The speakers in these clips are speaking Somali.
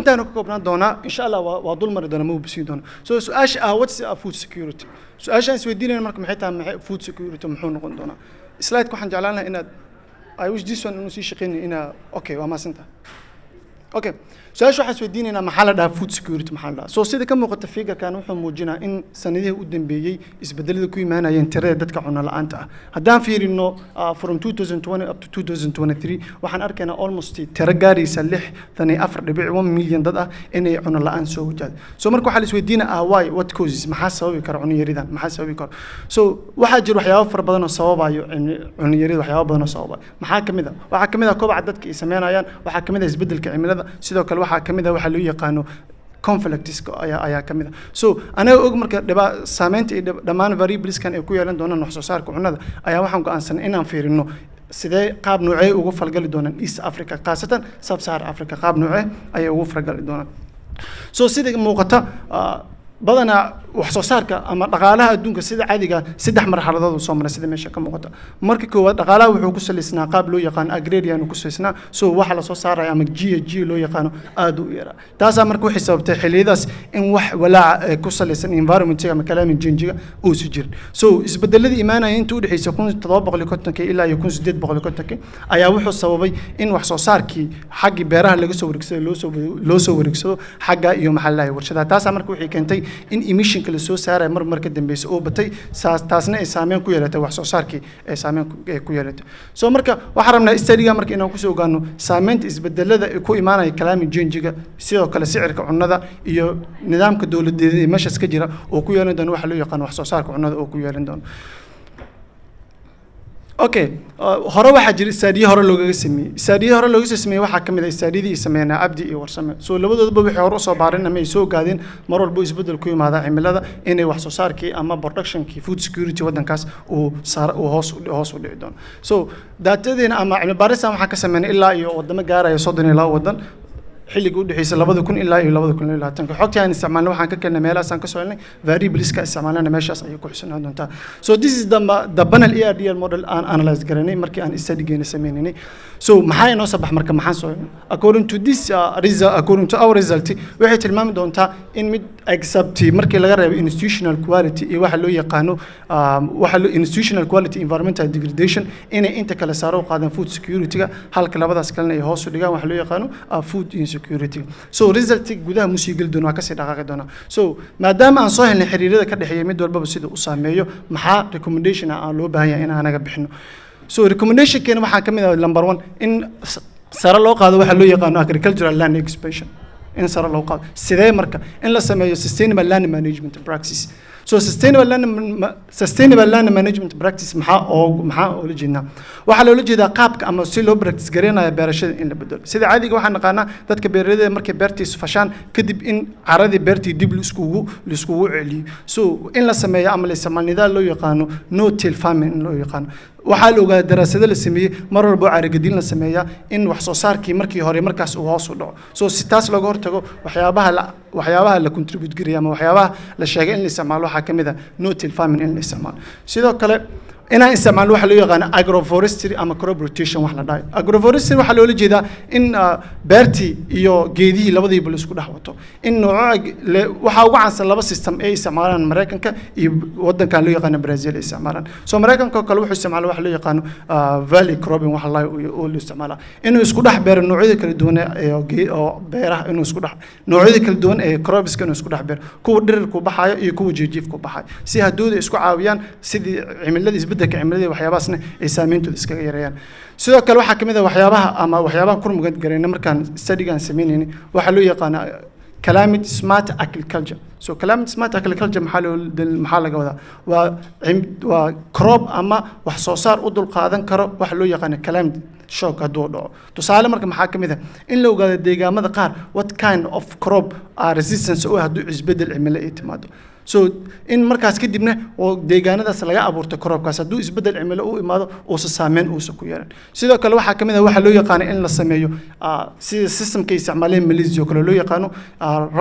Intaanu ka koobnaan doonaa, insha Allah, waa dul mari doonaa, ma ubisiin doona. So su-aasha ah, what's a food security? Su-aashaan isweydiinayna marka maxay tahay? Maxay food security muxuu noqon doonaa? Slide waxaan jeclaan lahaa inaad, I wish this one inuu sii shaqeynay inaa. Okay, waa mahadsantahay. Okay, su-aasha waxaan isweydiinaynaa, maxaa la dhahaa food security? Maxaa la dhahaa? So sida ka muuqata figure-kan, wuxuu muujinaa in sanadihii u dambeeyey isbedelada ku imaanayeen tirada dadka cunno la'aanta ah. Haddaan fiirino from 2020 up to 2023, waxaan arkaynaa almost tiro gaaraysa 64.1 milyan dad ah inay cunno la'aan soo wajahday. So marka waxaa la isweydiinaa ah, why? What causes? Maxaa sababi kara cunno yaridan? Maxaa sababi kara? So waxaa jira waxyaabo fara badan oo sababayo cunno yarida. Waxyaabo badan oo sababayo maxaa ka mid ah? Waxaa ka mid ah kobaca dadka ay sameynayaan, waxaa ka mid ah isbedelka cimilada, sidoo kale waxaa ka mid ah waxaa loo yaqaano conflicts ayaa ka mid ah. So anaga og marka dhiba saameynta iyo dhammaan variableskan ay ku yeelan doonaan wax soo saarka cunnada, ayaa waxaan go'aansanay inaan fiirino sidee, qaab noocee ugu falgali doonaan East Africa, khaasatan Sub-Sahara Africa, qaab noocee ayay ugu falgali doonaan. So sida muuqata, badanaa wax soo saarka ama dhaqaalaha adduunka sida caadiga saddex marxaladood uu soo maray, sida meesha ka muuqata. Marka koowaad, dhaqaalaha wuxuu ku salaysnaa qaab loo yaqaano agrarian uu ku salaysnaa. So waxa lasoo saaraya ama G loo yaqaano aad u yaraa. Taasaa marka waxay sababtay xilliyadaas in wax walaaca ee ku salaysan environment-ga ama climate change-ga uusan jirin. So isbedeladii imaanaya inta u dhexeysa 1750-kii ilaa iyo 1850-kii ayaa wuxuu sababay in wax soo saarkii xaggii beeraha laga soo wareegsado loo soo wareegsado xagga iyo, maxaa la dhahay, warshadaha. Taasaa marka waxay keentay in emission-ka la soo saaraya mar mar ka dambeysa oo batay, saas taasna ay saameyn ku yeelatay wax soo saarkii, ay saameyn ku yeelatay. So marka waxaan rabnaa study-ga marka inaan kusoo ogaano saameynta isbedelada ay ku imaanaya climate change-ga, sidoo kale sicirka cunnada iyo nidaamka dowladeed ee meeshaas ka jira oo ku yeelan doono waxa loo yaqaano wax soo saarka cunnada oo ku yeelan doono. Okay, hore waxaa jira study-ye hore loogaga sameeyey. Study-ye hore looga soo sameeyey waxaa ka mid ah study-yadii ay sameynaa Cabdi iyo Warsame. So labadoodaba waxay hore usoo baareen ama ay soo ogaadeen mar walbo isbeddel ku yimaada cimilada inay wax soo saarkii ama productionkii food security waddankaas uu saar uu hoos u dhici doono. So data-deena ama cilmi baaristan waxaan ka sameynay ilaa iyo wadamo gaaraya 32 waddan xilliga u dhexeysay 2000 ilaa iyo 2020-ka. Xogtii aan isticmaalnay waxaan ka keenay meelahaas aan ka soo helnay. Variableska isticmaalnayna meeshaas ayay ku xusanaan doontaa. So this is the panel ARDL model aan analyze garanay markii aan study-geena sameynaynay. So maxaa inoo soo bax marka? Maxaan soo helnay according to this result? According to our result, waxay tilmaami doontaa in mid, except markii laga reebo institutional quality iyo waxa loo yaqaano waxa loo institutional quality, environmental degradation, inay inta kale saaro u qaadaan food security-ga, halka labadaas kalena ay hoos u dhigaan waxa loo yaqaano food insecurity. So result gudaha musii geli doona, waa kasii dhaqaaqi doonaa. So maadaama aan soo helnay xiriirada ka dhexeeya mid walbaba sida u saameeyo, maxaa recommendation ah aan loo baahan yahay in aanaga bixino? So recommendation-keena waxaa ka mid ah, number one, in sare loo qaado waxa loo yaqaano agricultural land expansion. In sare loo qaado sidee? Marka in la sameeyo sustainable land management practice. So sustainable land management practice maxaa oola jeednaa? Waxaa loola jeedaa qaabka ama si loo practice gareynayo beerashada in la bedelo. Sida caadiga waxaan naqaanaa dadka beeraleyda markay beertiisu fashaan kadib in caradii beertii dib laiskugu celiyo. So in la sameeyo ama la isticmaalo nidaam loo yaqaano no till farming in loo yaqaano. Waxaa la ogaaday daraasado la sameeyey, mar walba oo carragedin la sameeyaa in wax soo saarkii markii hore markaas uu hoos u dhaco. So si taas looga hortago, waxyaabaha la contribute gareeya ama waxyaabaha la sheegay in la isticmaalo waxaa ka mid ah no till farming in la isticmaalo. Sidoo kale inaan isticmaalno waxa loo yaqaano agroforestry ama crop rotation wax la dhahay. Agroforestry waxaa loola jeedaa in beertii iyo geedihii labadiiba la isku dhex wato. In nooco waxaa ugu caansan laba system ay isticmaalaan, Maraykanka iyo waddankan loo yaqaano Brazil ay isticmaalaan. So Maraykanka oo kale wuxuu isticmaala waxa loo yaqaano alley cropping waxa la oo loo isticmaalaa inuu isku dhex beero noocyada kala duwan ee oo beeraha, inuu isku dhex noocyada kala duwan ee cropska inuu isku dhex beero, kuwa dhirirku baxayo iyo kuwa jiijiifku baxayo, si haddooda isku caawiyaan sidii cimilada, isbeddelka cimilada, waxyaabahaasna ay saameyntooda iskaga yareeyaan. Sidoo kale waxaa ka mid ah waxyaabaha ama waxyaabaha ku mugan garayna markaan studygaan sameynaynay waxaa loo yaqaana climate smart agriculture. So climate smart agriculture maxaa laga wadaa? Waa crop ama wax soo saar u dulqaadan karo waxa loo yaqaano climate shock hadduu dhaco. Tusaale marka maxaa ka mid ah? In la ogaado deegaamada qaar what kind of crop are resistance u ah hadduu isbeddel cimilo ay timaado. So in markaas kadibna oo deegaanadaas laga abuurto cropkaas, hadduu isbeddel cimilo u imaado uusa saameyn uusa ku yeelan. Sidoo kale waxaa ka mid ah waxaa loo yaqaano in la sameeyo sida systemka ay isticmaaleen Malaysia oo kale loo yaqaano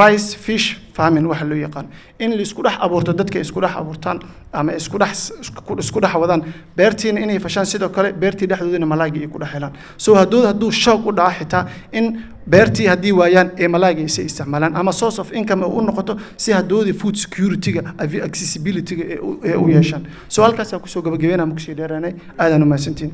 rice fish farming waxa loo yaqaano, in la isku dhex abuurto, dadka isku dhex abuurtaan ama isku dhex wadaan beertiina inay fashaan, sidoo kale beertii dhexdoodina malaayga ay ku dhex helaan. So hadduu shock u dhaco xitaa in Beertii haddii waayaan ee malaayga ay isticmaalaan ama source of income u noqoto, si hadoodii food security-ga, accessibility-ga ee u yeeshaan. So halkaasaa kusoo gabagabeynaa, ma kusii dheeraanay. Aadaan u mahadsantiin.